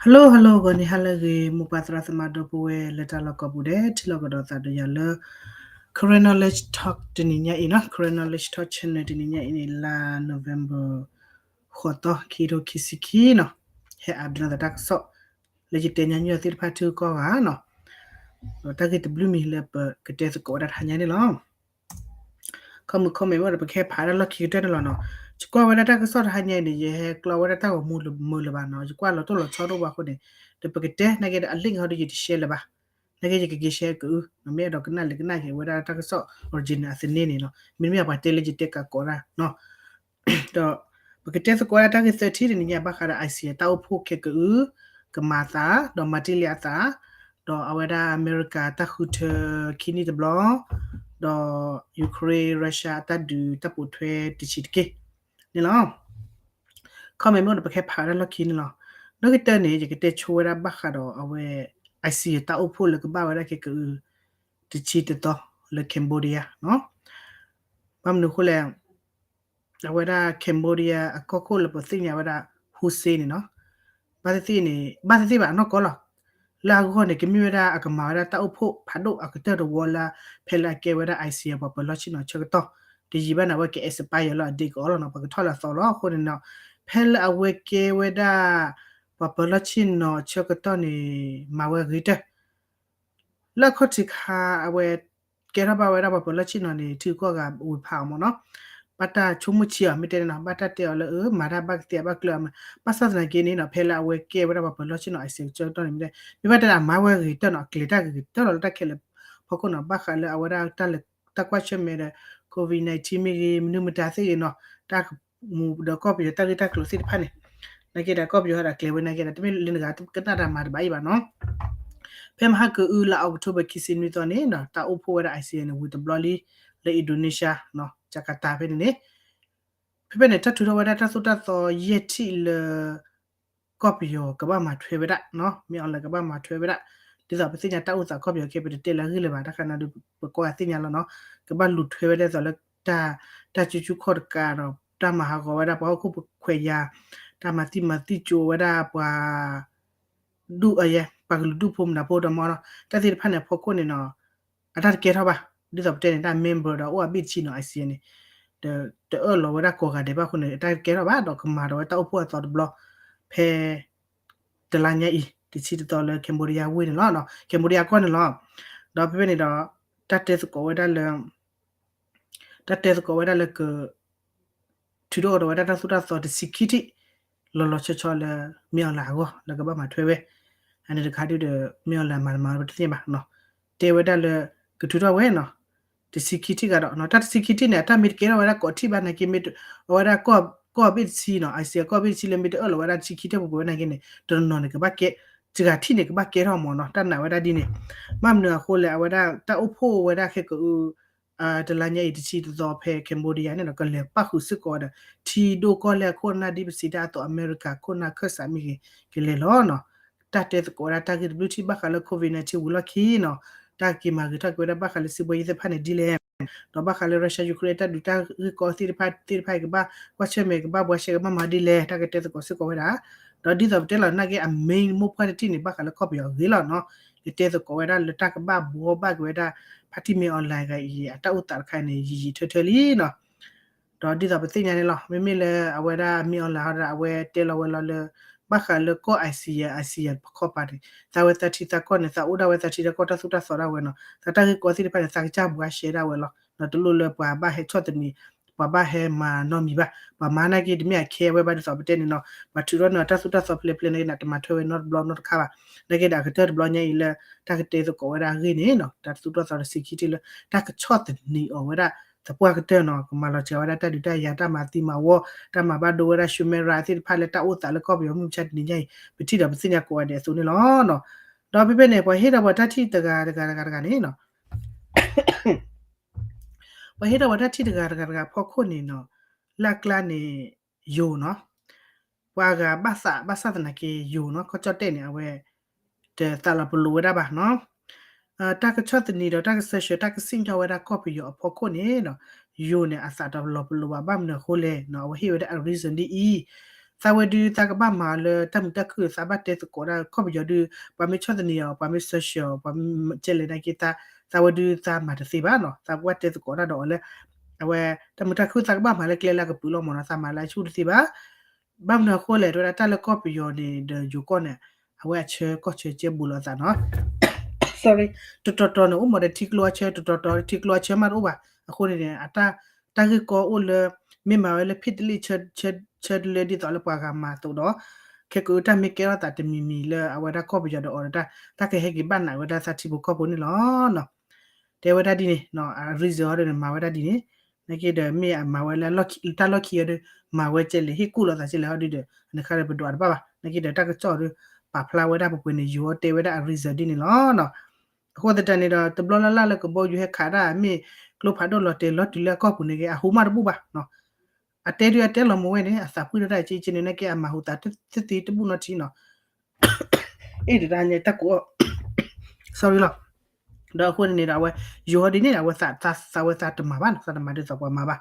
Hello hello ဂီၤနံၤဟါလၢအဂ့ၤ မိၢ်ပၢ်သရၣ်သမါဒီပုၢ်ဝဲၢ်လၢတၢ်လီၢ်ကိးပူၤဒဲး ထံၣ်လိာ်ကဒီးသးဒီးယၤလၢ Karen Knowledge Talk တနံၤညါအံၤနီၤ Karen Knowledge Talk Channel တနံၤညါအံၤန့ၣ် လါ November ဃိးသီ ခံကထိခံဆံခံနီၤ ဟဲအးဘျီသးတၢ်ကစီၣ် လၢယတဲညါညီသ့ၣ်တဖၣ်ထုကီၢ်ဂၤနီၤ ဒီးတၢ်ဂ့ၢ်တဘျုးမံၤလၢပကတဲသကိးဝဲဒၣ်တဟါညါန့ၣ်လီၤ. ခီမုၢ်ခီမ့ၢ်ဝဲဒီး ပကဟဲဖးဒၣ်လီၢ်ခံကတၢၢ်န့ၣ်လီၤနီၤ. ယကွၢ်ဝဲဒၣ်တၢ်ကစီၣ်တဟါညါအံၤန့ၣ် ယဟဲကျီဝဲဒၣ်တၢ်ဂီၤမူလၢမုာ်လၢၤဘၣ်နီၤ. ယကွၢ်လီၤတိၢ်လီၤဆီတအိၣ်ဘၣ်အဃိန့ၣ် ဒီးပကတဲနာ်က့ဒီး အ link ဟီဒီးယတ share လၢၤဘၣ်. နာ်က့ယကက့ၤ share ကအု မ့ၢ်အဲၣ်ဒိးကနၣ်လၢကနၣ်က့ၤဝဲဒၣ်တၢ်ကစီၣ် original အသန့န့ၣ်နီၤ. မ့တမ့ၢ်ပှၤတဲလၢယတဲကးကိးတၢ်နီၤ. ဒီးပကတဲသကိးဝဲဒၣ်တၢ်ဂ့ၢ်သၢထံၣ်တနံၤညါ ဘၣ်ဃးဒီး ICE တၢ်အိၣ်ဖှိၣ်ခဲကအု ကမၤအသး ဒီးမၤတ့ၢ်လံအသး ဒီးအဝဲဒၣ်အမဲရကၤတၢ်ဃုထၢ ခံနံၣ်တဘျီ ဒီး Ukraine Russia အတၢ်ဒုးတၢ်ပိာ်ထွဲတဆံးတက့ၢ်န့ၣ်လီၤ. ခီမ့ၢ်မ့ၢ်ဒီး ပကဟဲဖးဝဲဒၣ်လီၢ်ခံန့ၣ်လီၤ. နီၣ်ဂံၢ်တၢန့ၣ် ယကတဲဆိဝဲဒၣ်ဘၣ်ဃးဒီးအဝဲ ICE တၢ်အိၣ်ဖှိၣ်လၢကဘၣ်ဝဲဒၣ်ခဲကအု တဆံတသီ လၢ Cambodia နီၤ. ဘၣ်မနုၤအဃိလဲၣ် အဝဲဒၣ် Cambodia အကီၢ်ခိၣ်လၢပသ့ၣ်ညါဝဲဒၣ် Hun Sen န့ၣ်နီၤ, ဘၣ်သ့ၣ်သ့ၣ်န့ၣ် ဘၣ်သ့ၣ်သ့ၣ်ဘၣ်အနီၢ်ကီၢ်လီၤ. လၢအဂီၢ်န့ၣ် ကမ့ၢ်ဝဲဒၣ်အကမၤဝဲဒၣ်တၢ်အိၣ်ဖှိၣ်ဖးဒိၣ်အကတၢၢ်တဝီလၢ ဖဲလၢအကဲဝဲဒၣ် ICE ပှၤပၢၤလီၢ်ဆ့ၣ်နီၤဆၢကတီၢ်, တယံာ်ဘၣ်န့ၣ် အဝဲက expire လီၤ အ date ကအီၣ်လီၤနီၤ, ပှၤကထီၣ်လၢအသီလီၤ. အဃိန့ၣ်နီၤ ဖဲလၢအဝဲကဲဝဲဒၣ် ပှၤပၢၤလီၢ်ဆ့ၣ်နီၤဆၢကတီၢ်န့ၣ် မၤဝဲအဂ့ၤကတၢၢ် လၢအခီၣ်ထံးခါ အဝဲကဲထီၣ်ဘၣ်ဝဲဒၣ်ပှၤပၢၤလီၢ်ဆ့ၣ်နီၤန့ၣ် ထံဂုၤကီၢ်ဂၤဝံၤဖးအီၤမ့ၢ်နီၤ, ဘၣ်တၢ်ဆိကမိၣ်ဆံးအီၤ မ့ၢ်တဲန့ၣ်နီၤ, ဘၣ်တၢ်တဲအီၤလၢအမၤတၢ်ဘၣ်ကသ့အဘၣ်ကျၢၤအမၤ, ဘၣ်ဆၣ်သနာ်က့န့ၣ်နီၤ ဖဲလၢအဝဲကဲဝဲဒၣ်ပှၤပၢၤလီၢ်ဆ့ၣ်နီၤ ICE ဆၢကတီၢ်န့ၣ် မ့ၢ်တဲ မ့ၢ်ဘၣ်တဲဒၣ်အမၤဝဲအဂ့ၤကတၢၢ်နီၤ, အကျဲၤတၢ်ဂ့ၤကတၢၢ်လီၤလၢတၢ်ခဲလၢာ်ဖီခိၣ်နီၤ, ဘၣ်ဃးလၢအဝဲဒၣ်တၢ်လၢတၢ်ကွၢ်ဆၢၣ်မဲာ်ဒီး COVID nineteen မ့ၢ်ဂ့ၤ မနုၤမတၤသ့ၣ်ဂ့ၤနီၤ, တၢ်မူဒီးကီၢ်ပယီၤတၢ်ဂ့ၢ်တၢ်ကျိၤသ့ၣ်တဖၣ်န့ၣ်, နာ်က့ဒီးကီၢ်ပယီၤဟဲဒီးကျဲၤဝဲနာ်က့ဒီး တမ့ၢ်လၢနဂၤကနၣ်တၢ်မၤတဘၣ်အံၤဘၣ်နီၤ. ဖဲမဟါကအုလါ October ခံဆံနွံသီန့ၣ်ဒီး တၢ်အိၣ်ဖှိၣ်ဝဲဒၣ် ICE န့ၣ် ဝံၤတဘျီလံ လၢ Indonesia နီၤ Jakarta ဖဲန့ၣ်န့ၣ်, ဖဲဖဲန့ၣ် တၢ်ထုးထီၣ်ဝဲဒၣ်တၢ်သိၣ်တၢ်သီယဲၢ်ထံၣ်လၢ ကီၢ်ပယီၤကဘၣ်မၤထွဲဝဲဒၣ်နီၤ, မ့ၢ်အီၤလၢကဘၣ်မၤထွဲဝဲဒၣ်, ဒ်သိးပသ့ၣ်ညါတၢ်အိၣ်သးကီၢ်ပယီၤခဲ ပတတဲလၢအဂ့ၢ်လၢၤဘၣ်, တၢ်ခါန့ၣ်ဒီး ပကိးဂၤသ့ၣ်ညါလီၤနီၤ, ကဘၣ်လူၤထွဲဝဲဒၣ်ဒ်သိးလၢ တၢ်စုဆူၣ်ခီၣ်တကးဒီး တၢ်မၤဟးဂီၤဝဲဒၣ်ပှၤဟီၣ်ခိၣ်ဖိခွဲးယာ်, တၢ်မၤသံမၤသံကၠိဝဲဒၣ်ပှၤ ဒူၣ်အယဲ ပှၤကလုာ်ဒူၣ်ဖိမနုၤဖိဒီးမ့ၢ်နီၤ, တၢ်သ့ၣ်တဖၣ်န့ၣ်အဖီခိၣ်န့ၣ်နီၤ, အတၢ်တကဲထီၣ်ဘၣ်, ဒ်သိးပတဲန့ၣ် တၢ် member ဒီးအိၣ်အဘ့ၣ်တဆံနီၤ ICE န့ၣ်, ဒီးတအၢၣ်လီၤဝဲဒၣ်ကိးဂၤဒဲးဘၣ်အဃိန့ၣ် အတၢ်တကဲထီၣ်ဘၣ် ဒီးကမၤဒီးဝဲတၢ်အိၣ်ဖှိၣ်အသီတဘျီ ဖဲ တလါညါအံၤ တဆံတသီလၢ Cambodia ဝ့ၢ်န့ၣ်လီၤ, Cambodia ကီၢ်န့ၣ်လီၤ. ဒီးဖဲဖဲန့ၣ်ဒီး တၢ်တဲသကိးဝဲဒၣ်လၢ တၢ်တဲသကိးဝဲဒၣ်လၢက ထုးထီၣ်ကဒီးဝဲဒၣ်တၢ်သိၣ်တၢ်သီတဆံခံထံၣ် လီၤလီၤဆီဆီလၢ မ့ၢ်အီၤလၢအဂီၢ် လၢကဘၣ်မၤထွဲဝဲ, အန့ၣ်တခါဒုဒီး မ့ၢ်အီၤလၢအမၤတမၤတသ့ၣ်ညါဘၣ်, တဲဝဲဒၣ်လၢ ကထုးထီၣ်ဝဲနီၤ, တဆံခံထံၣ်ဂၤဒီး တၢ်တဆံခံထံၣ်န့ၣ် အတၢ်မ့ၢ်တကဲထီၣ်ဝဲဒၣ်ကိးထံၣ်ဘၣ်နာ်က့ မ့ၢ်အဝဲဒၣ်ကီၢ်ဘ့ၣ်တဆံနီၤ ICE ကီၢ်ဘ့ၣ်တဆံလၢမ့ၢ်တအၢၣ်လီၤဝဲဒၣ်တဆံခံထံၣ်ပူၤပူၤဝဲနာ်က့န့ၣ် တနီၤနီၤန့ၣ် ကဘၣ်ကဲ တဂၤထံၣ်န့ၣ် ကဘၣ်ကဲထီၣ်မ့ၢ်နီၤ, တၢ်နာ်ဝဲဒၣ်ဒ်န့ၣ်, ဘၣ်မနုၤအဃိလဲၣ် အဝဲဒၣ်တၢ်အိၣ်ဖှိၣ်ဝဲဒၣ်ခဲကအု တလါညါအံၤတဆံတသီဖဲ Cambodia န့ၣ်ဒီး ကလဲၤပၣ်ဃုာ်စ့ၢ်ကီးဝဲဒီး ထံဒိၣ်ကီၢ်လဲၢ်အခိၣ်အနၢ်ဒ်ပစံးတၢ်အသိး အမဲရကၤခိၣ်နၢ်ခၢၣ်စးမ့ၢ်ဂ့ၤ ကလဲၤလီၤနီၤ. တၢ်တဲသကိးဝဲဒၣ်တၢ်ဂ့ၢ်တဘျုးထံၣ်ဘၣ်ဃးလၢ COVID nineteen ဝံၤလီၢ်ခံနီၤ, တၢ်က့ၤမၤဂ့ၤထီၣ်က့ၤဝဲဒၣ်ဘၣ်ဃးလၢစံးဘှီယံသ့ၣ်တဖၣ်န့ၣ်ဒ်လဲၣ်, ဒီးဘၣ်ဃးလၢ Russia Ukraine တၢ်ဒုးတၢ်ဂ့ၢ်ကီသ့ၣ်တဖၣ် သ့ၣ်တဖၣ်အံၤကဘၣ်ကွၢ်ဆၢၣ်မဲာ် ကဘၣ်ဘှါရှဲ ကဘၣ်မၤဒ်လဲၣ် တၢ်ကတဲသကိးစ့ၢ်ကီးဝဲဒၣ်, ဒီးဒ်သိးပတဲလီၤနာ်က့ အ main မိၢ်ပှၢ်တထံၣ်န့ၣ် ဘၣ်ဃးလၢကီၢ်ပယီၤအဂ့ၢ်လီၤနီၤ, ယတဲသကိးဝဲဒၣ်လၢတၢ်ကဘၣ်ဘှီဘၣ်က့ၤဝဲဒၣ် ဖါတံၢ်မ့ၢ်အီၤလၢဂၤအံၤ အတၢ်အိၣ်သးတခါန့ၣ် ယံာ်ယံာ်ထၢထၢလံနီၤ. ဒီးဒ်သိးပသ့ၣ်ညါန့ၣ်လီၤ, မ့မ့ၢ်လၢအဝဲဒၣ်မ့ၢ်အီၤလၢဟီဒီး အဝဲတဲလီၤဝဲလီၤလၢ ဘၣ်ဃးလၢကီၢ် ICE ICE ပခီၣ်ပၤန့ၣ် သးဝဲသးထံသးကီၢ်န့ၣ် သးအိၣ်ဒၣ်ဝဲသးထံသးကီၢ်တၢ်သူၣ်တၢ်သီဒၣ်ဝဲနီၤ, သးတၢ်ဂ့ၢ်ကီသ့ၣ်တဖၣ်န့ၣ် သးကစၢ်ဘှါရှဲဒၣ်ဝဲလီၤ. တလိၣ်လၢပှၤဘၣ်ဟဲဆီၣ်သနံး ပှၤဘၣ်ဟဲမၤနီတမံၤဘၣ်, ပှၤမၤနာ်က့တမ့ၢ်အခဲဝဲဘၣ်ဒ်သိးပတဲန့ၣ်နီၤ, ပှၤထုးထီၣ်န့ၢ်တၢ်သူၣ်တၢ်သီဖျဲးဖျဲးနာ်က့န့ၣ် တမၤထွဲဝဲနီတဘျီနီတခါဘၣ်. နာ်က့ဒီးအကတၢၢ်တဘျီညါအံၤလၢ တၢ်ကတဲသကိးဝဲဒၣ်အဂ့ၢ်န့ၣ်နီၤ, တၢ်သူၣ်တၢ်သီတဆံခံထံၣ်လၢ တၢ်ကဆီၣ်သနံးအီၤဝဲဒၣ် သပှၢ်ကတၢၢ်နီၤ, ကမၤလီၤစှၤဝဲဒၣ်တၢ်ဒုးတၢ်ယၤ တၢ်မၤသံမၤဝီ တၢ်မၤဘၣ်ဒိဝဲဒၣ် ရှူမဲရၤသ့ၣ်တဖၣ်လၢတၢ်အိၣ်သးလၢကီၢ်ပယီၤမုၢ်မဆါတနံၤညါအံၤ ပထံၣ်ဒီးပသ့ၣ်ညါကိးဂၤဒဲးအသိးန့ၣ်လီၤ. ဒီးဖဲဖဲန့ၣ် ပှၤဟ့ၣ်ဒီးပှၤတၢ်ထံၣ်တဂၤတဂၤတဂၤတဂၤန့ၣ်နီၤ ပှၤဟ့ၣ်ဒီးပှၤတၢ်ထံၣ်တဂၤတဂၤတဂၤဖီခိၣ်န့ၣ်နီၤ, လၢအကျါန့ၣ် ယိၤနီၤ, ပှၤဂၤဘၣ်သးဘၣ်ဆၣ်သနာ်က့ယိၤနီၤ, ကီၢ်ကၠီၣ်တဲၣ်န့ၣ် အဝဲ တသးလီၤပလိာ်ဝဲဒၣ်ဘၣ်နီၤ. တၢ်ကဆီၣ်သနံးဒီးတၢ်ကစၢၢ်ဆှၢတၢ်ကစံၣ်ညီၣ်ဝဲဒၣ်ကီၢ်ပယီၤအဖီခိၣ်န့ၣ်နီၤ, ယိၤန့ၣ် အသးတလီၤပလိာ်ဘၣ် ဘၣ်မနုၤအဃိလဲၣ်နီၤ, အဝဲဟ့ၣ်ဝဲဒၣ်အ reason ဒ်အံၤ, သးဝဲဒုးသးကဘၣ်မၤအီၤလၢတၢ်မုာ်တၢ်ခုၣ် သးဘၣ်တဲသကိးဒၣ်ကီၢ်ပယီၤဒုး ပှၤမ့ၢ်ဆီၣ်သနံးအီၤ ပှၤမ့ၢ် sanction အီၤ ပှၤမ့ၢ်ကဲလဲၣ်နာ်က့ သးဝဲဒုးသးမၤတသ့ဘၣ်နီၤ သးဝဲတဲသကိးဒၣ်ဒီးအီၤလၢ အဝဲတၢ်မုာ်တၢ်ခုၣ်သးကဘၣ်မၤလၢကျဲလၢအကပုာ်လီၤမ့ၢ်နီၤ သးမၤလၢအဆူၣ်တသ့ဘၣ် ဘၣ်မနုၤအဃိလဲၣ် တဲဝဲဒၣ်တၢ်လၢကီၢ်ပယီၤန့ၣ် ဒီးယိၤကီၢ်န့ၣ် အဝဲအဆၢကီၢ်ဆၢကဲဘူးလိာ်အသးနီၤ sorry တတီၤတီၤန့ၣ် အိၣ်မးဒီးထံကျိအဆၢ တတီၤတီၤ ထံကျိအဆၢမးတအိၣ်ဘၣ် အဃိန့ၣ်န့ၣ် အတၢ်ဂ့ၢ်ကီအိၣ်လၢ မ့ၢ်မၤဝဲလၢဖ့ၣ်တလ့ၣ် ဆၢတလၢဒ်သိးလၢပှၤဂၤမၤအသိးဒီး ခဲကအုတၢ်မ့ၢ်ကဲထီၣ်သးတမံၤမံၤလၢအဝဲဒၣ်ကီၢ်ပယီၤဒီးအီၤဒီး တၢ်ကဟဲက့ၤဘၣ်နးဝဲဒၣ်သးထံဖိကီၢ်ဖိန့ၣ်လီၤ. တဲဝဲဒၣ်ဒ်န့ၣ် အ reason အီၤဒီးန့ၣ် မၤဝဲဒၣ်ဒ်န့ၣ် နာ်က့ဒီးမ့ၢ်အမၤဝဲလၢတၢ်လီၢ်ခံအီၤဒီး မၤဝဲကဲလဲၣ် ဟ့ၣ်ကူၣ်လိာ်သးကဲလဲၣ်ဟီဒ်ဒီး နခါဒီးပဒွးတဘၣ်ဘၣ် နာ်က့ဒီးတၢ်ကစီၣ်ဒီး ပာ်ဖျါဝဲဒၣ်ပပှဲၤန့ၣ် ယိၤအီၤတဲဝဲဒၣ်အ reason ဒ်န့ၣ်လီၤ. အဃိသတးန့ၣ်ဒီး တဘျီလၢ်လၢ်လၢကဘီယူၤဟဲခးဒၣ် မ့ၢ်ကျိဖးဒိၣ်လီၤတဲာ်လီၤတုၤလၢအကီၢ်ပူၤန့ၣ်က့ အဟူမးတဘူၣ်ဘၣ် အတဲဒုးအတဲလီၤမ့ၢ်ဝဲန့ၣ် အသးဖှံထီၣ်တၢ်အက့က့န့ၣ် နာ်က့အမၤဟူသးသ့သ့တဘူၣ်နီတထံနီၤ အ့ၣ်တတၢ်ညါတၢ်ကိး sorry လီၤ ဒီးအဃိန့ၣ်ဒီး အဝဲယိၤအီၤဒ်န့ၣ် အဝဲသးဝဲသးတမၤဘၣ်နီၤ သးတမၤဒ်သိးပှၤမၤဘၣ်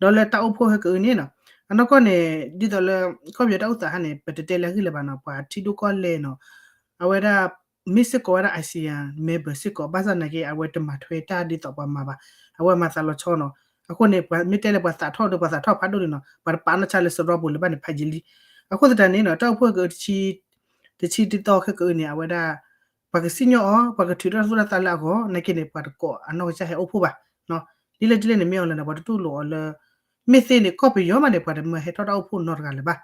ဒီးလၢတၢ်အိၣ်ဖှိၣ်ဟဲကအုန့ၣ်နီၤ အနီၢ်ကီၢ်န့ၣ် ဒ်သိးလၢ ကီၢ်ပယီၤတၢ်အိၣ်သးဟါန့ၣ် ပတတဲလၢအဂ့ၢ်လၢၤဘၣ်နီၤ ပှၤထံဒိၣ်ကီၢ်လဲၢ်နီၤ အဝဲဒၣ် မ့ၢ်စ့ၢ်ကီးဝဲဒၣ် ASEAN member စ့ၢ်ကီး ဘၣ်ဆၣ်သနာ်က့ အဝဲတမၤထွဲတၢ်ဒ်သိးပှၤမၤဘၣ် အဝဲမၤသးလီၤဆီနီၤ အဃိန့ၣ် ပှၤမ့ၢ်တဲလၢပှၤသးထီၣ်ဒီးပှၤသးထီၣ်ဖးဒိၣ်န့ၣ်နီၤ ပှၤတပာ်နီၢ်ဆါလၢစရီပူၤလၢၤဘၣ်န့ၣ် ဖးယံာ်လံ အဃိသတးန့ၣ်နီၤ တၢ်အိၣ်ဖှိၣ်ကအုတဆံ တဆံတသီခဲကအုန့ၣ် အဝဲဒၣ် ပှၤကစံၣ်ညီၣ်အီၤ ပှၤကထုးထီၣ်သူၣ်ထီၣ်သးလၢအဂီၢ် နာ်က့န့ၣ် ပှၤတကိးအနီၢ်ကစၢ်ဟဲအိၣ်ဖှိၣ်ဘၣ် ဒ်လဲၣ်ဒ်လဲၣ်န့ၣ် မ့ၢ်အီၤလၢၤန့ၣ် ပှၤတတူၢ်လိာ်အီၤလၢ မ့ၢ်သ့န့ၣ် ကီၢ်ပယီၤမးန့ၣ် ပှၤတမၢဟဲထီၣ်တၢ်အိၣ်ဖှိၣ်နီတဂၤလၢၤဘၣ်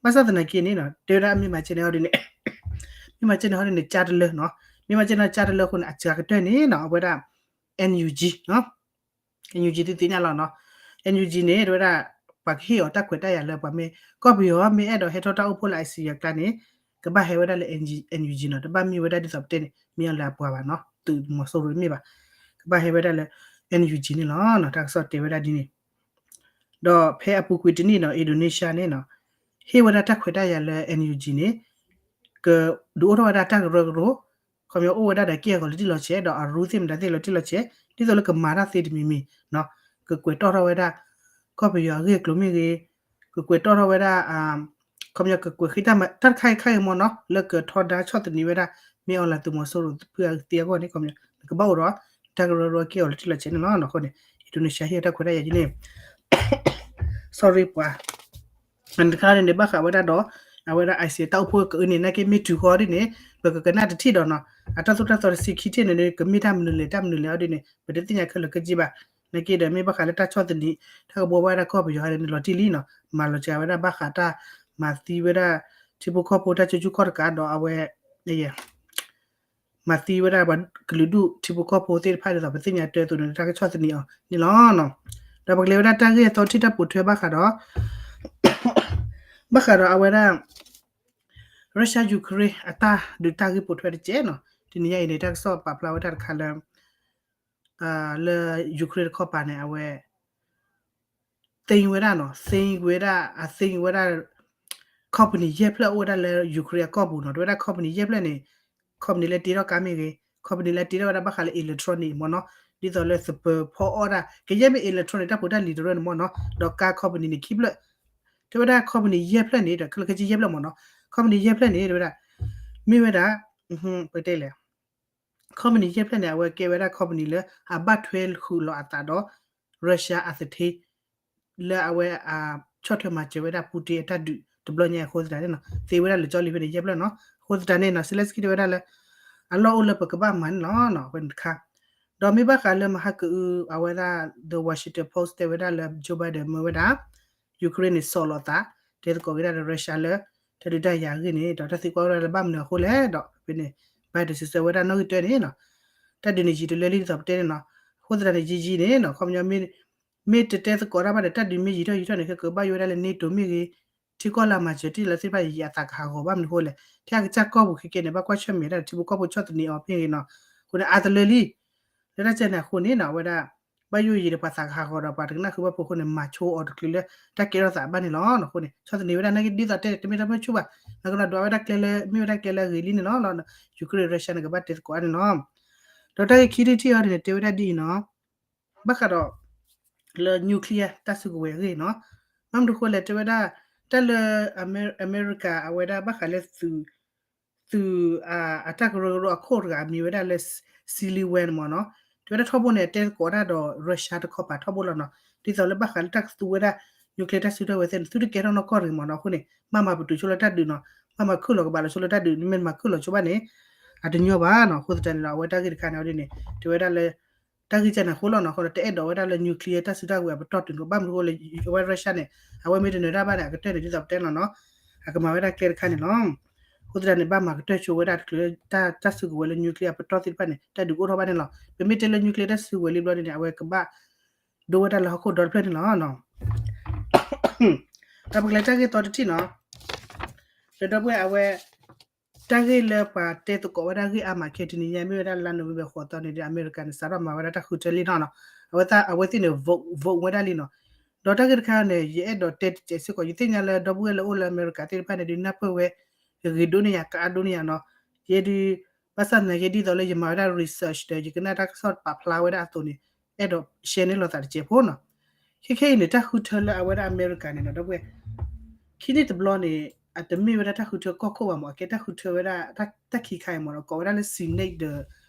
ဘၣ်ဆၣ်သနာ်က့န့ၣ်နီၤ တဲဝဲဒၣ်မ့ၢ်မၤကဲန့ၣ်ဟီဒ်န့ၣ် မ့ၢ်မၤကဲန့ၣ်ဟီဒ်န့ၣ် ကၠါတလၢနီၤ မ့ၢ်မၤကဲန့ၣ်ကၠါတလၢအဃိန့ၣ် အစှၤကတၢၢ်န့ၣ်နီၤ အဝဲဒၣ် NUG နီၤ NUG သုသ့ၣ်ညါလီၤနီၤ NUG န့ၣ် တဲဝဲဒၣ် ပှၤကဟ့ၣ်အီၤတၢ်ခွဲးတၢ်ယာ်လၢပှၤမ့ၢ် ကီၢ်ပယီၤမ့ၢ်အဲၣ်ဒိးဟဲထီၣ်တၢ်အိၣ်ဖှိၣ်လၢ ASEAN အကျါန့ၣ် ကဘၣ်ဟဲဝဲဒၣ်လၢ NUG နီၤ တဘၣ်မ့ၢ်ဝဲဒၣ်ဒ်သိးပတဲန့ၣ် မ့ၢ်အီၤလၢၤအပှၤဘၣ်နီၤ သုးမီၤစိရိၤတမ့ၢ်ဘၣ် ကဘၣ်ဟဲဝဲဒၣ်လၢ NUG န့ၣ်လီၤနီၤ တၢ်ကစီၣ်တဲဝဲဒၣ်ဒ်န့ၣ် ဒီးဖဲအပူၤကွံာ်တနံၣ်နီၤ Indonesia န့ၣ်နီၤ ဟ့ၣ်ဝဲဒၣ်တၢ်ခွဲးတၢ်ယာ်လၢ NUG န့ၣ် ကဒုးအိၣ်ထီၣ်ဝဲဒၣ်တၢ်ကရၢကရိ ခီပညီအိၣ်ဝဲဒၣ်ဒီးက့ၢ်အဂီၤလီၤတံၢ်လီၤဆဲး ဒီးအရူသ့ၣ်မတၤသ့ၣ်လီၤတံၢ်လီၤဆဲး ဒ်သိးလၢကမၤတၢ်သ့တမံၤမံၤနီၤ ကကွဲးတီၣ်ထီၣ်ဝဲဒၣ် ကီၢ်ပယီၤအဂ့ၢ်အကျိၤမ့ၢ်ဂ့ၤ ကကွဲးတီၣ်ထီၣ်ဝဲဒၣ် ခီပညီကကွဲးဃ့တၢ်မၤ တၢ်တခါအံၤခါအံၤမ့ၢ်နီၤ လၢကထီဒါဆီၣ်သနံးဝဲဒၣ် မ့ၢ်အီၤလၢၤသုးမီၤစိရိၤဖုအသ့အဂီၢ်န့ၣ် ခီပညီ နကဘၣ်အိၣ်ဒီး တၢ်ကရၢကရိက့ၢ်အဂီၤလီၤတံၢ်လီၤဆဲးန့ၣ်လီၤ. အဃိန့ၣ် Indonesia ဟ့ၣ်တၢ်ခွဲးတၢ်ယာ်ဒ်န့ၣ် sorry ပှၤ အတခါန့ၣ်န့ၣ် ဘၣ်ဃးဝဲဒၣ်ဒီး အဝဲဒၣ် ASEAN တၢ်အိၣ်ဖှိၣ်ကအုန့ၣ် နာ်က့မ့ၢ်တုၤဃီဒ်န့ၣ် ပကကနၣ်တထံၣ်ဒီးနီၤ အတၢ်သိၣ်တၢ်သီတဆံခံထံၣ်န့ၣ် ကမ့ၢ်တၢ်မနုၤလဲၣ် တၢ်မနုၤလဲၣ်အီၤဒ်န့ၣ် ပတသ့ၣ်ညါခဲလၢာ်ခဲဆ့ဘၣ်. နာ်က့ဒီးမ့ၢ်ဘၣ်ဃးလၢတၢ်ဆီၣ်သနံး တၢ်ကဘှီဘၣ်ဝဲဒၣ်ကီၢ်ပယီၤဟဲန့ၣ်လီၤတံၢ်လံနီၤ မၤလီၤစှၤဝဲဒၣ်ဘၣ်ဃးတၢ်မၤသံဝဲဒၣ် ထံဖိကီၢ်ဖိတၢ်ကၠိကၠူကီၢ်တကးဒီးအဝဲ မၤသံဝဲဒၣ်ပှၤကလုာ်ဒူၣ်ထံဖိကီၢ်ဖိသ့ၣ်တဖၣ်ဒ်သိးပသ့ၣ်ညါတၢ်သိးန့ၣ် တၢ်ကဆီၣ်သနံးအီၤန့ၣ်လီၤ. ဒီးပကလဲၤဝဲဒၣ်တၢ်ဂ့ၢ်အသီတထံၣ်တၢ်ပိာ်ထွဲဘၣ်ဃးဒီး ဘၣ်ဃးဒီးအဝဲဒၣ် Russia Ukraine အတၢ်ဒုးတၢ်ဂ့ၢ်ပိာ်ထွဲတကဲးနီၤ တနံၤညါအံၤန့ၣ် တၢ်ကစီၣ်ပာ်ဖျါဝဲတၢ်တခါလၢ လၢ Ukraine တခီပၤန့ၣ် အဝဲ သိမ်းဝဲဒၣ်နီၤ သိမ်းဝဲဒၣ် အ သိမ်းဝဲဒၣ် company ယဲၢ်ဖျၢၣ်အိၣ်ဝဲဒၣ်လၢ Ukraine အကီၢ်ပူၤနီၤ တဲဝဲဒၣ် company ယဲၢ်ဖျၢၣ်န့ၣ် company လၢတ့ထီၣ်ကါမ့ၢ်ဂ့ၤ company လၢတ့ထီၣ်ဝဲဒၣ်ဘၣ်ဃးလၢ electronic မ့ၢ်နီၤ ဒ်သိးလၢသပၢၤဖီအီၣ်ဒၣ် ကယဲၢ်မ့ၢ် electronic တၢ်ဖိတၢ်လံၤတရၢန့ၣ်မ့ၢ်နီၤ ဒီးကါ company န့ၣ်ခံဖျၢၣ် တဲဝဲဒၣ် company ယဲၢ်ဖျၢၣ်န့ၣ် ဒီးခဲလၢာ်ခဲဆ့ယဲၢ်ဖျၢၣ်မ့ၢ်နီၤ company ယဲၢ်ဖျၢၣ်န့ၣ် တဲဝဲဒၣ် မ့ၢ်ဝဲဒၣ် ပတဲလဲၣ် company ယဲၢ်ဖျၢၣ်န့ၣ် အဝဲကဲဝဲဒၣ် company လၢအဘၣ်ထွဲဃုာ်လီၤအသးဒီး Russia အသထ့ လၢအဝဲ ဆီၣ်ထွဲမၤစၢၤဝဲဒၣ် Putin အတၢ်ဒုးတဘျီညါအဃိသတးန့ၣ်နီၤ သ့ဝဲဒၣ်လၢကၠီလံၤဖဲန့ၣ် ယဲၢ်ဖျၢၣ်နီၤ အဃိသတးန့ၣ်နီၤ Zelenskyy တဲဝဲဒၣ်လၢ အလီၢ်အိၣ်လၢပကဘၣ်မၤန့ၣ်လီၤ အဝဲန့ၣ်တခါ ဒီးမ့ၢ်ဘၣ်ဃးလၢမဟါကအု အဝဲဒၣ် The Washington Post တဲဝဲဒၣ်လၢ Joe Biden မၢဝဲဒၣ် Ukraine န့ၣ် ဆီၣ်လီၤသး တဲသကိးက့ၤဒၣ်လၢ Russia လၢ တၢ်ဒုးတၢ်ယၤအဂ့ၢ်န့ၣ် ဒီးတၢ်သံကွၢ်ဝဲဒၣ်လၢဘၣ်မနုၤအဃိလဲၣ် ဒီးဖဲန့ၣ် Biden စံးဆၢဝဲဒၣ်နီၣ်ဂံၢ်တၢန့ၣ်နီၤ တၢ်ဒုးန့ၣ်ယံာ်တလၢလံဒ်သိးပတဲန့ၣ်နီၤ အဃိသတးန့ၣ် ယံာ်ယံာ်န့ၣ်နီၤ ခီပညီ မ့ၢ်တတဲသကိးတၢ်ဘၣ်ဒီး တၢ်ဒုးမ့ၢ်ယံာ်ထီၣ်ယံာ်ထီၣ်န့ၣ် ခဲကဘၣ်ယိၣ်ဝဲဒၣ်လၢ NATO မ့ၢ်ဂ့ၤ ထံကီၢ်လၢအမၤစၢၤတ့ၢ်လၢသ့ၣ်တဖၣ်ယံာ်ယံာ်အသးကဟးဂီၤဘၣ်မနုၤအဃိလဲၣ် ထဲအကစၢ်ကီၢ်ပူၤခဲကဲန့ၣ် ဘၣ်ကွၢ်ဆၢၣ်မဲာ်ဒၣ်ထံဖိကီၢ်ဖိဆီၣ်သနံးအီၤဖဲဂ့ၤနီၤ အဃိန့ၣ် အါတလၢလံ လၢတၢ်ကဲန့ၣ်အဃိန့ၣ်နီၤ အဝဲဒၣ် ဘၣ်ယိၣ်ယံာ်ဒီးပှၤသးကဟးဂီၤဒီးပှၤတကနၣ်ဃုာ်ဘၣ်ဖိအဃိန့ၣ် မၤဆိအီၤတချုးလၢ တၢ်ကဲထီၣ်သးဘၣ်န့ၣ်လီၤ. အဃိန့ၣ် ဆီၣ်သနံးဝဲဒၣ်နာ်က့ဒ်သိးတဲန့ၣ် တမ့ၢ်တၢ်မုာ်ဆူၣ်ဘၣ် နကနၣ်ဒွးဝဲဒၣ်ကျဲလၢ မ့ၢ်ဝဲဒၣ်ကျဲလၢအဂ့ၤလံန့ၣ်လီၤ. Ukraine Russia န့ၣ်ကဘၣ်တဲသကိးအါန့ၣ်လီၤ. ဒီးတၢ်ဂ့ၢ်ခံထံၣ်ထံၣ်အီၤန့ၣ် တဲဝဲဒၣ်ဒ်အံၤနီၤ ဘၣ်ဃးဒီး လၢ nuclear တၢ်စုကဝဲၤအဂ့ၢ်နီၤ ဘၣ်မနုၤအဃိလဲၣ် တဲဝဲဒၣ် တၢ် တၢ်လၢ အမဲရကၤ အဝဲဒၣ်ဘၣ်ဃးလၢ သုး အတၢ်ကရၢကရိအခိၣ်တဂၤ အမံၤဝဲဒၣ်လၢ Sullivan မ့ၢ်နီၤ, တဲဝဲဒၣ်ထီဘိန့ၣ် အတဲသကိးတၢ်ဒီး Russia တခီပၤထီဘိလီၤနီၤ, ဒ်သိးလၢဘၣ်ဃးလၢတၢ်ကသူဝဲဒၣ် nuclear တၢ်စုကဝဲၤသ့ၣ်န့ၣ် သုတကဲထီၣ်နီၢ်ကီၢ်တဂ့ၤမ့ၢ်နီၤ, အဃိန့ၣ် ဘၣ်မၤပတုာ်ဆိလၢတၢ်ဒုးနီၤ, ဘၣ်မၤခုၣ်လီၤကဘၣ်လီၤဆိလၢတၢ်ဒုး, နမ့ၢ်မၤခုၣ်လီၤဆိဘၣ်န့ၣ် အတညီဘၣ်နီၤ, အဃိသတးန့ၣ်ဒီး အဝဲတၢ်ဂ့ၢ်တခါန့ၣ်အီၤဒ်န့ၣ် တဲဝဲဒၣ်လၢ တၢ်ဂ့ၢ်ကဲန့ၣ်အဃိလီၤနီၤ, အဃိဒီးတအဲၣ်ဒိးဝဲဒၣ်လၢ nuclear တၢ်စုတၢ်ဝဲၤအပတီၢ်တုၤန့ၣ် ဘၣ်မနုၤအဃိလၢ အဝဲ Russia န့ၣ် အဝဲမ့ၢ်တနၢၤတၢ်ဘၣ်န့ၣ် အကတၢၢ်န့ၣ် ဒ်သိးပတဲလီၤနီၤ, အကမၤဝဲဒၣ်ကျဲတခါန့ၣ်လီၤ. အဃိသတးန့ၣ် ဘၣ်မၤကတၢၢ်ဆိဝဲဒၣ်တချုး တၢ်စုကဝဲၤလၢ nuclear အပတီၢ်သ့ၣ်တဖၣ်န့ၣ် တၢ်ဒုးကအိၣ်ထီၣ်ဘၣ်န့ၣ်လီၤ. ပမ့ၢ်တဲလၢ nuclear တၢ်စုကဝဲၤလံဘျီဒ်န့ၣ် အဝဲကဘၣ် ဒိဝဲဒၣ်လၢဟီၣ်ခိၣ်ဒီတဖျၢၣ်န့ၣ်လီၤ. ဒီးပကလဲၤတၢ်ဂ့ၢ်သီတထံၣ်နီၤ, ဒီပုၢ်ဝဲၢ်အဝဲ တၢ်ဂ့ၢ်လၢပှၤတဲသကိးဝဲဒၣ်ဂ့ၢ်အါမးခဲ တနံၤညါမ့ၢ်ဝဲဒၣ်လါ November ဃိးသီန့ၣ်ဒီး အမဲရကၤန့ၣ် စးထီၣ်မၤဝဲဒၣ်တၢ်ဃုထၢလံနီၤနီၤ, အဝဲသ့ၣ် အဝဲသ့ၣ်န့ၣ် vote vote ဝဲဒၣ်လံနီၤ. ဒီးတၢ်ဂ့ၢ်တခါန့ၣ် ယအဲၣ်ဒိးတဲတစဲးစ့ၢ်ကီး ယသ့ၣ်ညါလၢဒီပုၢ်ဝဲၢ်လၢအိၣ်လၢအမဲရကၤသ့ၣ်တဖၣ်န့ၣ် ဒုးနၢ်ပၢၢ်ဝဲ ဂ့ၤဒိၣ်န့ၢ်ယၤ ကအါဒိၣ်န့ၢ်ယၤနီၤ. ယဲဒုး ဘၣ်ဆၣ်သနာ်က့ ဒ်သိးလၢယမၤဝဲဒၣ် research ဒီး ယကနၣ်တၢ်ကစီၣ်ပာ်ဖျါဝဲဒၣ်အသိးန့ၣ် အဲၣ်ဒိး share န့ၢ်လိာ်သးတစဲးဖိနီၤ. ခဲခဲအံၤန့ၣ် တၢ်ဃုထၢလၢအဝဲဒၣ်အမဲရကၤန့ၣ်နီၤ ဒီပုၢ်ဝဲၢ် ခံနံၣ်တဘျီန့ၣ် အတမ့ၢ်ဝဲဒၣ်တၢ်ဃုထၢကီၢ်ခိၣ်ဘၣ်မး, အကဲတၢ်ဃုထၢဝဲဒၣ် တၢ်ခံခါအံၤမးနီၤ, ကိးဝဲဒၣ်လၢ Senate ဒီး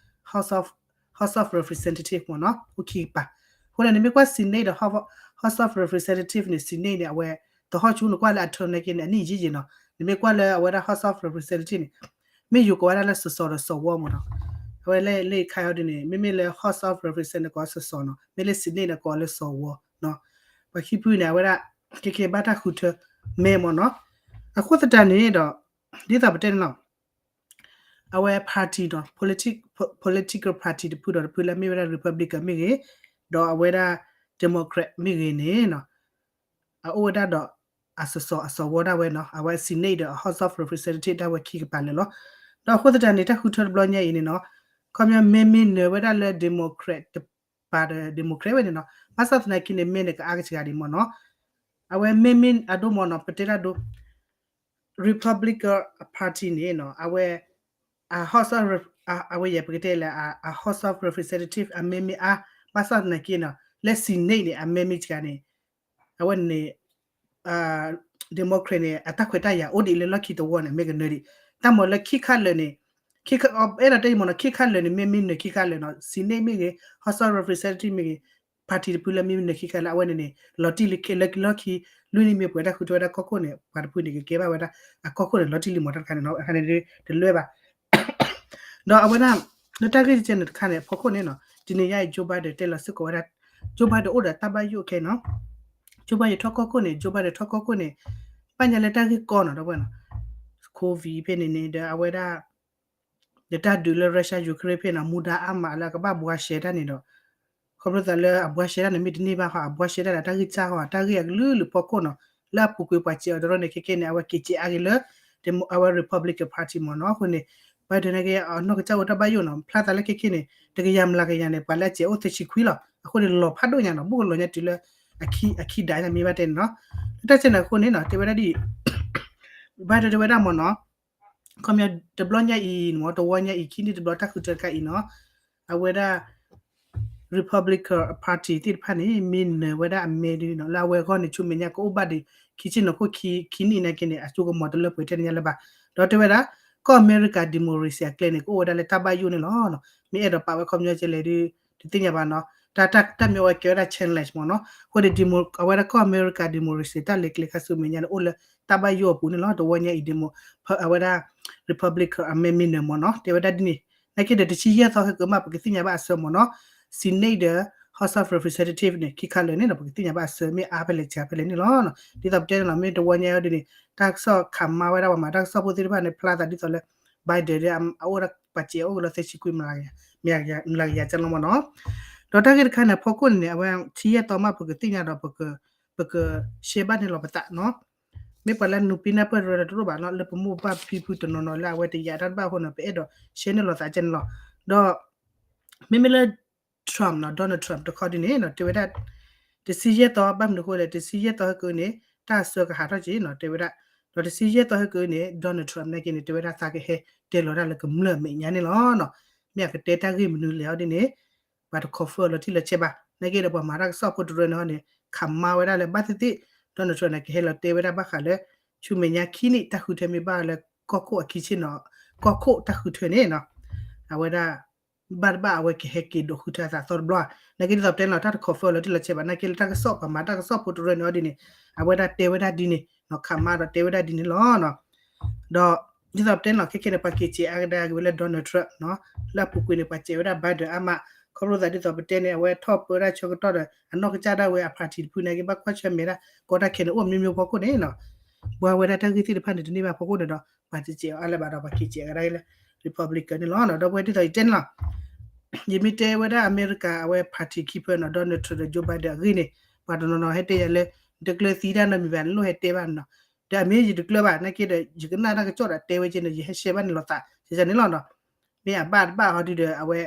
House of Representative မးနီၤ, အိၣ်ခံကပၤ. အဃိန့ၣ် နမ့ၢ်ကွၢ် Senate ဒီး House of Representative န့ၣ် Senate န့ၣ် အဝဲ သဟီၣ်ဆူနကွၢ်လၢအထၢန့ၣ်က့န့ၣ် အနံၣ်ယံာ်ယံာ်နီၤ. နမ့ၢ်ကွၢ်လၢအဝဲဒၣ် House of Representative န့ၣ် မ့ၢ်ယိၤကိးဝဲဒၣ်လၢ စစီၤ ဒီး စီၤဝီ မးနီၤ. အဝဲလၢလၢခါအံၤဒ်န့ၣ် မ့မ့ၢ်လၢ House of Representative ကိး စစီၤနီၤ, မ့ၢ်လၢ Senate န့ၣ်ကိးလၢ စီၤဝီနီၤ. ပှၤခံဖုန့ၣ် အဝဲဒၣ် ခဲခဲဘၣ်တၢ်ဃုထၢမဲမးနီၤ. အဃိသတးန့ၣ်ဒီး ဒ်သိးပတဲန့ၣ်လီၤ အဝဲ party နီၤ, political party တဖုဒီးတဖုလၢအမ့ၢ်ဝဲဒၣ် Republican မ့ၢ်ဂ့ၤ, ဒီးအဝဲဒၣ် Democrat မ့ၢ်ဂ့ၤန့ၣ်နီၤ, အအိၣ်ဝဲဒၣ်ဒီး အစစီၤအစီၤဝီဒၣ်ဝဲနီၤ, အဝဲ Senate ဒီး House of Representative ဒၣ်ဝဲခံကပၤလၢာ်လီၤ. ဒီးအဃိသတးန့ၣ် တၢ်ဃုထၢတဘျီညါအံၤန့ၣ်နီၤ, ခီပညီမ့မ့ၢ်နၢၤဝဲဒၣ်လၢ Democrat တပၤဒီး Democrat ဝဲန့ၣ်နီၤ, ဘၣ်ဆၣ်သနာ်က့န့ၣ် မဲန့ၣ်ကအါကစှၤဒံးမးနီၤ. အဝဲမ့မ့ၢ်အဒိမးနီၤ, ပတဲဒၣ်ဒိ Republican Party န့ၣ်နီၤ, အဝဲ အ House of Rep- အဝဲယဲပကတဲလၢ အ House of Representative အမဲမ့ၢ်အါ, ဘၣ်ဆၣ်သနာ်က့နီၤ လၢ Senate န့ၣ် အမဲမ့ၢ်စှၤန့ၣ် အဝဲန့ၣ် Democrat န့ၣ် အတၢ်ခွဲးတၢ်ယာ်အိၣ်ဒံးလၢလီၢ်ခံတဝီန့ၣ် မ့ၢ်ကနၢၤဒံး, တၢ်မၤလၢခံခါလၢာ်န့ၣ် အဲၣ်ဒိးတဲမးနီၤ, ခံခါလၢာ်န့ၣ် မ့မ့ၢ်နၢၤခံခါလၢာ်နီၤ, Senate မ့ၢ်ဂ့ၤ, House of Representative မ့ၢ်ဂ့ၤ, party တဖုလၢမ့မ့ၢ်နၢၤခံခါလၢာ် အဝဲန့ၣ်န့ၣ် လီၤတံၢ်လံလၢလီၢ်ခံ, လွံၢ်နံၣ်မ့ၢ်ပှဲၤတၢ်ဃုထၢဝဲဒၣ်ကီၢ်ခိၣ်န့ၣ် ပှၤတဖုန့ၣ် ကကဲဘၣ်ဝဲဒၣ်အကီၢ်ခိၣ်န့ၣ် လီၤတံၢ်လံမးတၢ်တခါန့ၣ်နီၤ, အခါန့ၣ်တလၢဘၣ် ဒီးအဝဲဒၣ် လၢတၢ်ဂ့ၢ်တကဲန့ၣ်တခါန့ၣ် အဖီခိၣ်န့ၣ်နီၤ, တနံၤညါအံၤ Joe Biden တဲလီၤစ့ၢ်ကီးဝဲဒၣ်, Joe Biden အိၣ်ဒီးတၢ်ဘၣ်ယိၣ်ခဲနီၤ, Joe Biden ထီၣ်ကီၢ်ခိၣ်န့ၣ် Joe Biden ထီၣ်ကီၢ်ခိၣ်န့ၣ် ဘၣ်ညါလၢတၢ်ဂ့ၢ်ကီနီၤ ဒီပုၢ်ဝဲၢ်နီၤ, COVID ဖဲန့ၣ်န့ၣ် ဒီးအဝဲဒၣ် ဒီးတၢ်ဒုးလၢ Russia Ukraine ဖဲန့ၣ် မူဒါအါမးလၢအကဘၣ်ဘှါရှဲတၢ်န့ၣ်ဒီး ခီဖျိသးလၢအဘှါရှဲတၢ်န့ၣ် မ့ၢ်တန့ၢ်ဘၣ်ဟီ အဘှါရှဲတၢ်ဒီးတၢ်ဂ့ၢ်စၢ်ဟီ တၢ်ဂ့ၢ်အကလုာ်လုာ်ဖီခိၣ်နီၤ, လၢအပူၤကွံာ်ပှၤစဲးအီၤတရၢန့ၣ် ခဲကဲန့ၣ် အဝဲက့ၤစဲးအါက့ၤလၢ အဝဲ Republican Party မ့ၢ်နီၤ, အဃိန့ၣ် Biden န့ၣ်က့ အနီၢ်ကစၢ်အိၣ်တၢ်ဘၣ်ယိၣ်နီၤ, ဖျါသးလၢခဲကဲန့ၣ် တကယၤမျးကယၤန့ၣ် ပှၤလၢအစဲးအိၣ်သၢဆံခွံလီၤ, အဃိန့ၣ်လီၤဖးဒိၣ်ညါနီၤ, ဘူးကလီၤညါတုၤလၢ အခံဒးညါမ့ၢ်ဘၣ်တဲန့ၣ်နီၤ, လၢတၢ်စဲးန့ၣ်အဃိန့ၣ်နီၤ တဲဝဲဒၣ်ဒ် Biden တဲဝဲဒၣ်မ့ၢ်နီၤ ခီပညီတဘျီညါအံၤမ့ၢ် တဝီညါအံၤ ခံနံၣ်တဘျီတၢ်ဃုထၢတခါအံၤနီၤ, အဝဲဒၣ် Republican Party သ့ၣ်တဖၣ်န့ၣ် မ့ၢ်နၢၤဝဲဒၣ်အမဲဒ်နီၤ လၢအဝဲအဂီၢ်န့ၣ် ဆူမဲာ်ညါကအိၣ်ဘၣ်ဒံး ခံဆံနံၣ်နီၤ ခိၣ်ခံ ခံနံၣ်နာ်က့န့ၣ် အစိကမီၤတလၢပှဲၤထဲန့ၣ်ညါလၢၤဘၣ်, ဒီးတဲဝဲဒၣ် ကီၢ်အမဲရကၤ democracy အကျဲန့ၣ် ကအိၣ်ဝဲဒၣ်လၢတၢ်ဘၣ်ယိၣ်န့ၣ်လီၤ, မ့ၢ်အဲၣ်ဒိးပာ်ဝဲခီပညီကဲလဲၣ်ဒီး တသ့ၣ်ညါဘၣ်နီၤ, တၢ်မ့ၢ်အဝဲကဲဝဲဒၣ် challenge မ့ၢ်နီၤ, အဃိန့ၣ် အဝဲဒၣ်ကီၢ်အမဲရကၤ democracy တၢ်လဲၤကျဲခါဆူမဲာ်ညါန့ၣ် အိၣ်လၢတၢ်ဘၣ်ယိၣ်အပူၤန့ၣ်လီၤ, တဝီညါအံၤ အဝဲဒၣ် Republican အမဲမ့ၢ်နၢၤမ့ၢ်နီၤ, တဲဝဲဒၣ်ဒ်န့ၣ်, နာ်က့ဒီးတဆံယဲၢ်သီဟဲက့ၤမး ပကသ့ၣ်ညါဘၣ်အဆၢမ့ၢ်နီၤ, Senate ဒီး House of Representative န့ၣ် ခံခါလၢာ်န့ၣ်ဒီး ပကသ့ၣ်ညါဘၣ်အဆၢ မ့ၢ်အါဖဲလဲၣ်စှၤဖဲလဲၣ်န့ၣ်လီၤ, ဒ်သိးပတဲန့ၣ်လီၤ, မ့ၢ်တဝီညါအံၤဒ်န့ၣ် တၢ်ကစီၣ်ခးမါဝဲဒၣ်ပှၤမၤတၢ်ကစီၣ်ဖိသ့ၣ်တဖၣ်န့ၣ် ဖျါသးဒ်သိးလၢ Biden ဒီး အအိၣ်ဒၣ်ပှၤစဲးအိၣ်ကလီၤသၢဆံခွံ မျးကယၤကလီၤမ့ၢ်နီၤ, ဒီးတၢ်ဂ့ၢ်တခါန့ၣ် အဖီခိၣ်န့ၣ် အဝဲဆံယဲၢ်သီမး ပကသ့ၣ်ညါဒီး ပက share ဘၣ်န့ၣ်လီၤပသးနီၤ, မ့ၢ်ပှၤလၢနုာ်ပံနၢ်ပၢၢ်တရၢဒီးတရိၣ်ဘၣ်နီၤ, လၢပမိၢ်ပၢ်ဖံဖုတနီၤနီၤလၢအဝဲတယာ်တၢ်တဘၣ်အဃိန့ၣ် ပအဲၣ်ဒိး share န့ၢ်လိာ်သးကဲန့ၣ်လီၤ, ဒီး မ့မ့ၢ်လၢ Trump နီၤ Donald Trump တခီဒ်န့ၣ်နီၤ တဲဝဲဒၣ် တဆံယဲၢ်သီ ဘၣ်မနုၤအဃိလဲၣ် တဆံယဲၢ်သီဟဲက့ၤန့ၣ် တၢ်အဆၢကဟးထီၣ်က့ၤနီၤ တဲဝဲဒၣ်, ဒီးတဆံယဲၢ်သီဟဲက့ၤန့ၣ် Donald Trump နာ်က့န့ၣ် တဲဝဲဒၣ်သးကဟဲ တဲလီၤတၢ်လၢကမျၢၢ်အမဲာ်ညါန့ၣ်လီၤ, မ့ၢ်အကတဲတၢ်ဂ့ၢ်မနုၤလဲၣ်အီၤဒ်န့ၣ် ပှၤတ confirm လီၤတံၢ်လီၤဆဲးဘၣ်, နာ်က့ဒီးပှၤမၤတၢ်ကစီၣ်ဖိတရၢန့ၣ်န့ၣ် ခးမါဝဲဒၣ်လၢ ဘၣ်သ့ၣ်သ့ၣ် Donald Trump န့ၣ် ကဟဲလီၤတဲဝဲဒၣ်ဘၣ်ဃးလၢ ဆူမဲာ်ညါခံနံၣ် တၢ်ဃုထၢမ့ၢ်ဘၣ်လၢကီၢ်ခိၣ်အခံဆ့ၣ်နီၤ, ကီၢ်ခိၣ်တၢ်ဃုထၢန့ၣ်နီၤ, အဝဲဒၣ် ဘၣ်တဘၣ်အဝဲကဟဲက့ၤဒိးဃုထၢအသးသီတဘျီ, နာ်က့ဒ်သိးပတဲန့ၣ်လီၤ တၢ်တ confirm လီၤတံၢ်လီၤဆဲးဘၣ်, နာ်က့လၢတၢ်ကစီၣ်ပှၤမၤတၢ်ကစီၣ်ဖိတရၢန့ၣ်အီၤဒ်န့ၣ်, အဝဲဒၣ်တဲဝဲဒၣ်ဒ်န့ၣ်နီၤ, ခးမးဒီးတဲဝဲဒၣ်ဒ်န့ၣ်လီၤနီၤ. ဒီးဒ်သိးပတဲန့ၣ်လီၤ ခဲခဲန့ၣ် ပှၤက့ၤစဲးအါကဒါက့ၤဝဲလၢ Donald Trump နီၤ, လၢအပူၤကွံာ်န့ၣ် ပှၤစဲးဝဲဒၣ် Biden အါမး, ခီဖျိသးဒ်သိးပတဲန့ၣ် အဝဲထီၣ်ပၢဝဲဒၣ်ဆၢကတီၢ်ဒီး အနီၢ်ကစၢ်ဒၣ်ဝဲအ party တဖုန့ၣ် က့ၤဘၣ်ကွၢ်ဆၢၣ်မဲာ်ဒၣ် ကီတၢ်ခဲန့ၣ် အိၣ်မ့ၢ်မ့ၢ်ဖီခိၣ်န့ၣ်နီၤ, ပှၤဝဲဒၣ်တၢ်ဂ့ၢ်သ့ၣ်တဖၣ်န့ၣ် တန့ၢ်ဘၣ်ဖီခိၣ်န့ၣ်ဒီး ပှၤတစဲးအီၤအါလၢၤဘၣ်ဒီး ပှၤက့ၤစဲးအါကဒါလၢ Republican န့ၣ်လီၤနီၤ. ဒီပုၢ်ဝဲၢ်ဒ်သိးယတဲန့ၣ်လီၤ ယမ့ၢ်တဲဝဲဒၣ်အမဲရကၤအဝဲ party ခံဖုနီၤ Donald Trump ဒီး Joe Biden အဂ့ၢ်န့ၣ်, ပှၤတနီၤနီၤဟဲတဲယၤလၢ နတကျၢၤသံတၢ်နီတမံၤဘၣ် နလိၣ်ဟဲတဲဘၣ်နီၤ, ဒီးအမ့ၢ်ယတကျၢၤဘၣ် နာ်က့ဒီး ယကနၣ်တၢ်ကစီၣ်ဒီးတဲဝဲကဲန့ၣ် ယဟဲ share ဘၣ်န့ၣ်လီၤသး ကဲန့ၣ်လီၤနီၤ. မ့ၢ်အဘၣ်တဘၣ်ဟီဒုဒီး အဝဲ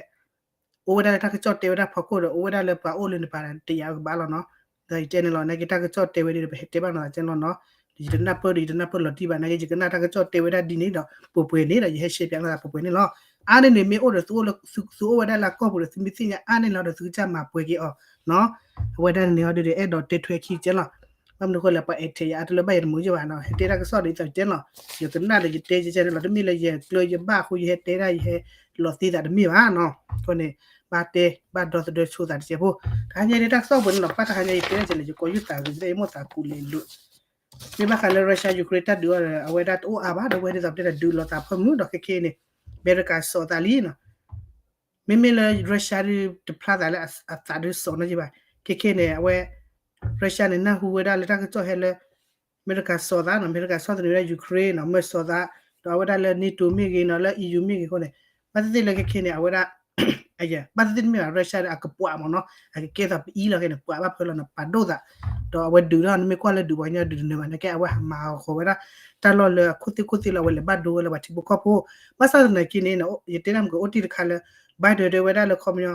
အိၣ်ဝဲဒၣ်လၢတၢ်ကစီၣ်တဲဝဲဒၣ်ဖီခိၣ်ဒီး အိၣ်ဝဲဒၣ်လၢပှၤအိၣ်လၢနပၤတယာ်ကဘၣ်လီၤနီၤ. ဒီးယတဲန့ၣ်လီၤ နာ်က့တၢ်ကစီၣ်တဲဝဲဒၣ်ဒီး ပဟဲတဲဘၣ်နီၤ ကဲန့ၣ်လီၤနီၤ. ယတနၢ်ပၢၢ်ဒီး ယတနၢ်ပၢၢ်လီၤတံၢ်ဘၣ် နာ်က့ ယကနၣ်တၢ်ကစီၣ်တဲဝဲဒၣ်ဒ်န့ၣ်ဒီး ပှဲၤပှဲၤန့ၣ်ဒီး ယဟဲ share ပၠးလိာ်သးပှဲၤပှဲၤန့ၣ်လီၤ. အါန့ၢ်န့ၣ်မ့ၢ်အိၣ်ဒီး သုအိၣ်ဝဲဒၣ်လၢအကီၢ်ပူၤဒီး သုမ့ၢ်သ့ၣ်ညါအါန့ၢ်လီၤဒီး သုကစၢ်မၤပှဲၤက့ၤအီၤနီၤ. အဝဲဒၣ်န့ၣ်ဟီဒုဒီး အဲၣ်ဒိးတဲထွဲခံကဲလီၤ. ဘၣ်မနုၤဃိလဲၣ် ပှၤအဲၣ်ထဲယၤအါတလၢဘၣ် ယတမုာ်ယဘၣ်နီၤ ဟဲတဲတၢ်ကစီၣ်ဒီး ယသးတဲလီၤ. ယကနၣ်ဒီးယတဲကဲန့ၣ်လီၤ တမ့ၢ်လၢယကျၢၤယဘၣ်အဃိ ယဟဲတဲဒၣ် ယဟဲလီၤသ့သးတမ့ၢ်ဘၣ်နီၤ. အဃိန့ၣ် ဘၣ်တဲ ဘၣ်ဒီသဒၢဆိသးတစဲးဖိ. တဟါညါန့ၣ်တၢ်ကစီၣ်ပူၤန့ၣ်နီၤ ပၢ်တဟါညါယတဲဒၣ်ကဲန့ၣ် ယကိးယူၢ်သးဂ့ၤ ယမိၢ်သးကူးလဲၤလိာ် မ့ၢ်ဘၣ်ဃးလၢ Russia Ukraine တၢ်ဒုးအီၤဒီး အဝဲဒၣ်တအိၣ်အါဘၣ် ဒီပုၢ်ဝဲၢ်ဒ်သိးပတဲဒီး ဒုးလီၤသးဖၢမုၢ်ဒီး ခဲခဲအံၤန့ၣ် အမဲရကၤစိာ်သးလံနီၤ. မ့မ့ၢ်လၢ Russia ဒုး တဖျါသးလၢအသးဒုးစိာ်နီၤက့ဘၣ်. ခဲခဲန့ၣ် အဝဲ Russia န့ၣ် နၢ်ဟူဝဲဒၣ်လၢတၢ်ကစီၣ်ဟဲလၢ အမဲရကၤစိာ်သးနီၤ အမဲရကၤဆီၣ်သနံးဝဲဒၣ် Ukraine နီၤ မၢစိာ်သး ဒီးအဝဲဒၣ်လၢ NATO မ့ၢ်ဂ့ၤနီၤ လၢ EU မ့ၢ်ဂ့ၤအဃိန့ၣ် ဘၣ်သ့ၣ်သ့ၣ်လၢခဲခဲန့ၣ် အဝဲဒၣ် ဘၣ်သ့ၣ်သ့ၣ်တမ့ၢ်ဘၣ် Russia ဒီး အကပှၤမ့ၢ်နီၤ အကကဲသိးပအံၤလီၤခဲန့ၣ် ပှၤဘၣ်ဖၢလီၤနီၤ ပှၤဒိၣ်သး ဒီးအဝဲဒုးထီၣ် နမ့ၢ်ကွၢ်လၢဒုးပှၤကညီဒုးတနၢၤဘၣ် နာ်က့ အဝဲဟးမၤဟးဂီၤဝဲဒၣ် တၢ်လီၢ်လၢအခိၣ်သ့ၣ်ခိၣ်သ့ၣ်လၢအဝဲလဲၤဘၣ်ဒိဝဲလၢပှၤထံဖိကီၢ်ဖိ ဘၣ်ဆၣ်သနာ်က့န့ၣ် ယတဲတၢ်မ့ၢ်ကအိၣ်တ့ၢ်တခါလၢ Biden တဲဝဲဒၣ်လၢခီပညီ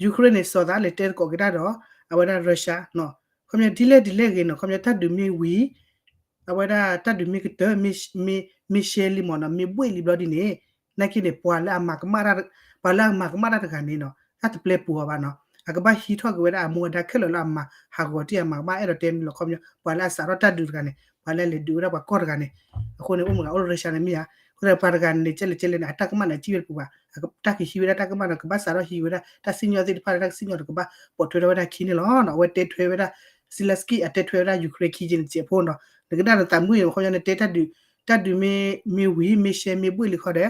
Ukraine န့ၣ် စိာ်သးလဲၤတဲသကိးက့ၤတၢ်ဒီး အဝဲဒၣ် Russia နီၤ ခီပညီဒ်လဲၣ်ဒ်လဲၣ်ဂ့ၤနီၤ ခီပညီတၢ်ဒုးမ့ၢ်ဝံၤ အဝဲဒၣ်တၢ်ဒုးမ့ၢ်ကတၢၢ် မ့ၢ်ရှဲလံမ့ၢ်နီၤ မ့ၢ်ဘှ့ၣ်လံဘျီဒ်န့ၣ် နာ်က့န့ၣ် ပှၤလၢအမၤကမၣ်တၢ် ပှၤလၢအမၤကမၣ်တၢ်တဂၤန့ၣ်နီၤ တၢ်တပျဲပူၤအီၤဘၣ်နီၤ အကဘၣ်ဟံးထီၣ်က့ၤဝဲဒၣ်အမူအဒါခဲလၢာ်လၢအမၤဟးဂီၤတံၢ်အမၤကမၣ် အဲၣ်ဒိးတဲမ့ၢ်လီၤ ခီပညီ ပှၤလၢအစးထီၣ်တၢ်ဒုးတဂၤန့ၣ် ပှၤလၢအလဲၤဒုးဝဲဒၣ်ပှၤကီၢ်တဂၤန့ၣ် အဃိန့ၣ် အိၣ်မုၢ်ဂၤအိၣ်လၢ Russia န့ၣ်မ့ၢ်ဧါ အဃိန့ၣ် ပှၤတဂၤန့ၣ် ကဲလဲၣ်ကဲလဲၣ်န့ၣ် အတၢ်ကမၣ်န့ၣ် အစံၣ်ဝဲတပူၤဘၣ် တၢ်ကဟံးဝဲဒၣ်တၢ်ကမၣ်ဒီး ကဘၣ်စးထီၣ်ဟံးဝဲဒၣ် တၢ်စံၣ်ညီၣ်သ့ၣ်တဖၣ်လၢတၢ်ကစံၣ်ညီၣ်ဒီး ကဘၣ်ပိာ်ထွဲထီၣ်ဝဲဒၣ်ခံန့ၣ်လီၤနီၤ အဝဲတဲထွဲဝဲဒၣ် Zelensky အတဲထွဲဝဲဒၣ် Ukraine ခံက့ၤန့ၣ် တစဲးဖိနီၤ နကနၣ်ဒီးသးမုာ်န့ၣ် ခီပညီန့ၣ် တဲတၢ်ဒုး တၢ်ဒုးမ့ၢ် မ့ၢ်ဝံၤ မ့ၢ်ရှဲ မ့ၢ်ဘှ့ၣ်လံဃီဒီး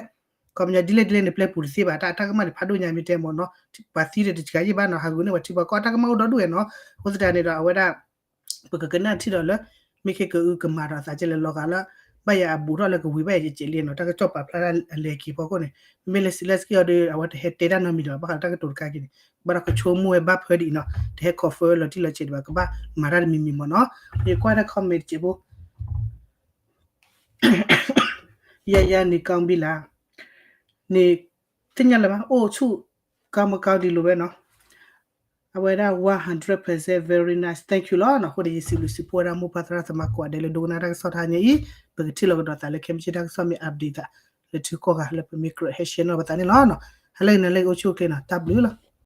ခီပညီဒ်လဲၣ်ဒ်လဲၣ်န့ၣ် ပျဲပူၤတသ့ဘၣ် တၢ် တၢ်ကမၣ်န့ၣ် ဖးဒိၣ်ညါမ့ၢ်တဲမ့ၢ်နီၤ ပှၤသံဒီးတစှၤယံၣ်ဘၣ်နီၤ ဟးဂူာ်န့ၢ်ပှၤထံပှၤကီၢ် တၢ်ကမၣ်အိၣ်ဒီဒူၣ်ဝဲနီၤ အဃိသတးန့ၣ်ဒီး အဝဲဒၣ် ပကကနၣ်ထံၣ်ဒီးလၢ မ့ၢ်ခဲကအုကမၤဒီးသးကဲလဲၣ်လီၤဂာ်လၢ ဘၣ်ယၤအဘူးထီၣ်လၢကဝံၤဘၣ်ယၤကဲးကဲးလံနီၤ တၢ်ကစီၣ်ပာ်ဖျါဒၣ်အလဲၤက့ၤဖီခိၣ်န့ၣ် မ့မ့ၢ်လၢ Zelensky အီၤဒီး အဝဲတဟဲတဲတၢ်နီတမံၤဒီး ဘၣ်ဃးဒီးတၢ်ကတိၤတခါက့ၤန့ၣ် ဘၣ်ဒီးကဆိကမိၣ်ဝဲဘၣ်ဖၢဒ်အံၤနီၤ တဟဲ confirm လီၤတံၢ်လီၤဆဲးဒံးဘၣ် ကဘၣ်မၤတၢ်တမံၤမံၤမ့ၢ်နီၤ ယကွၢ်တၢ် comment တစဲးဖိ ယၤယၤန့ၣ် ကောင်းပြီလား န့ၣ် သ့ၣ်ညါလၢၤဘၣ် အိၣ်ဆူၣ် ကောင်းမကောင်း ဒ်လိာ်ဝဲနီၤ အဝဲဒၣ် one hundred percent very nice thank you လီၤနီၤ အဃိန့ၣ် ယစံးဘျုးစံးဖှိၣ်ဝဲဒၣ်မိၢ်ပၢ်သရၣ်သမါကိးဂၤဒဲးလၢ ဒိကနၣ်တၢ်ကစီၣ်တဟါညါအံၤ ပကထံၣ်လိာ်ကဒီးသးလၢခဲမုၢ်ဆ့ၣ်တၢ်ကစီၣ်မ့ၢ် update သး လၢထံကီၢ်ဂၤလၢပမ့ၢ်ကြၢးဟဲ share နီၤပသးန့ၣ်လီၤနီၤ ဟါလၢအဂ့ၤန့ၣ် လၢအဂ့ၤ အိၣ်ဆူၣ်အိၣ်ချ့နီၤ တၢ်ဘျုးလီၤ